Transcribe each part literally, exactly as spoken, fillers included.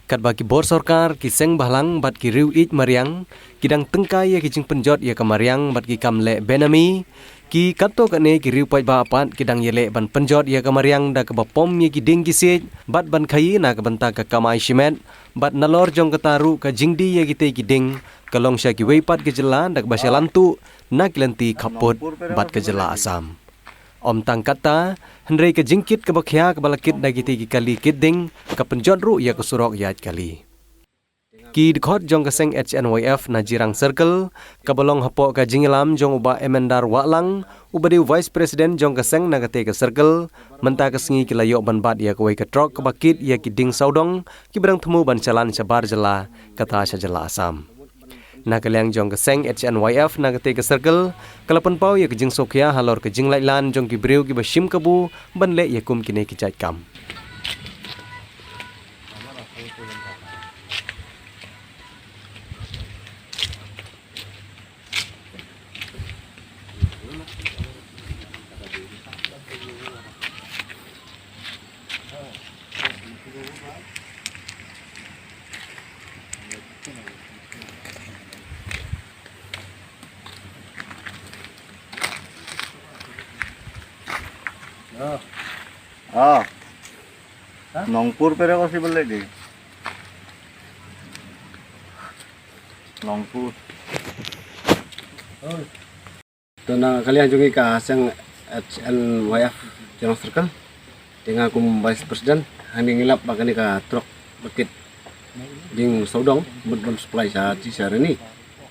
Katba ki bor sorkar, ki seng bhalang bad ki riew ïeit mariang ki dang tyngkai ïa ki jingpynjot ïa ka mariang bad ki kam leh benami, ki katto katne ki riew paidbah pat ki dang ïaleh ban pynjot ïa ka mariang da kaba pom ïa ki dieng ki siej bad ban khaïi na ka bynta ka kamai shimet. Bad nalor jong kata ruh, ka jingdie ïa kitei ki dieng ka long sha kiwei pat ki jylla da kaba sha Lantuh na ki lynti khappud bad ka jylla Assam. Ym tang katta, hynrei ka jingkit kaba khia kaba la kit da kitei ki kali kit dieng ka pynjot ruh ïa ka surok ïaid kali. Ki dkhot jong ka seng H N Y F na Jirang Circle, kaba long hapoh ka jingïalam jong u Bah Emendar Wahlang, uba dei u Vice President jong ka seng na katei ka circle, mynta ka sngi ki la ïoh ban bat ïa kawei ka trok kaba kit ïa ki dieng sawdong kiba dang thmu ban shalan shabar jylla, kata sha jylla Assam. Na ka liang jong ka seng H N Y F na katei ka circle ka la pynpaw ïa ka jingsngewkhia halor ka jinglaitlan jong ki briew kiba shim kabu ban leh ïa kum kine ki jait kam. Ah. Nongpur pere ko si bele di. Nongpur. To na ka liang jong ngi ka seng H N Y F General Circle, te nga kum Vice President, hangne ngi lap ba kane ka trok ba kit dieng sawdong mut ban supply sha Chisha Rani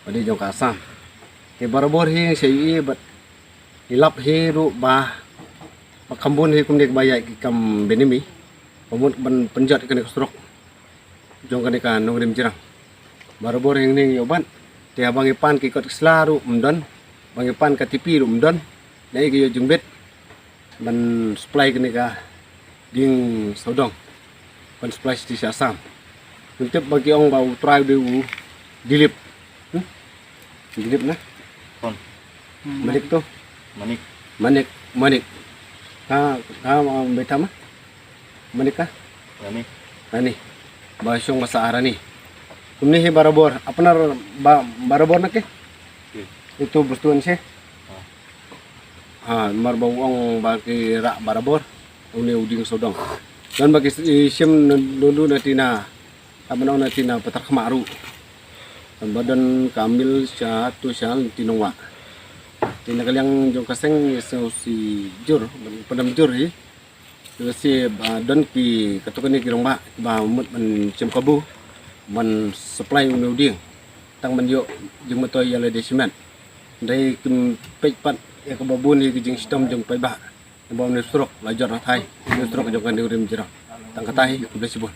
ba dei jong ka Assam. Te barabor hi sha ïohi bad ngi lap hi ruh ba, ba kham bun hi kumne ba ïa ki kam benami ba mut ban pynjot kane ka surok jong kane ka nongrim Jirang. Barabor hi ngi ïoh ban, te haba ngi pan ki kot ki sla ruh ym don, ba ngi pan ka tipi ruh ym don. Naei ka ïoh jingbit ban supply kane ka dieng sawdong, ban supply sha Assam. Ngim tip ba ki ong ba u trai u dei u Dilip. Hmm? Dilip na? Kon. Manik to? Manik. Manik, Manik. Ka, ka, uh, beta ma? Manik ka? Rani. Rani. Ba shong ba sah Rani. Kumne hi barabor. Apnar ba, barabor na ke? Oke. Itu bestuan shi. Ha, mar ba u ong ba ki rah barabor. Une u dieng sawdong. Don ba ki s-, i shim na, dulu na tina. Ka mano na tina patar khama ruh. Ba don ka mil sha tu sha ti nongwa. Tina ka liang jong ka seng so si jur, padam jur hi. Te si ba don ki katto katne ki rangbah ba mut ban shim kabu ban supply une u dieng. Tang ban ïoh jingmyntoi ïa lade shimet. Dei kim peit pat ïa kaba bun ïa ki jingshitom jong paidbah. Ba une u surok la jot na thaiñ, une u surok jong ka nongrim Jirang. Tang kata hi, khublei shibun.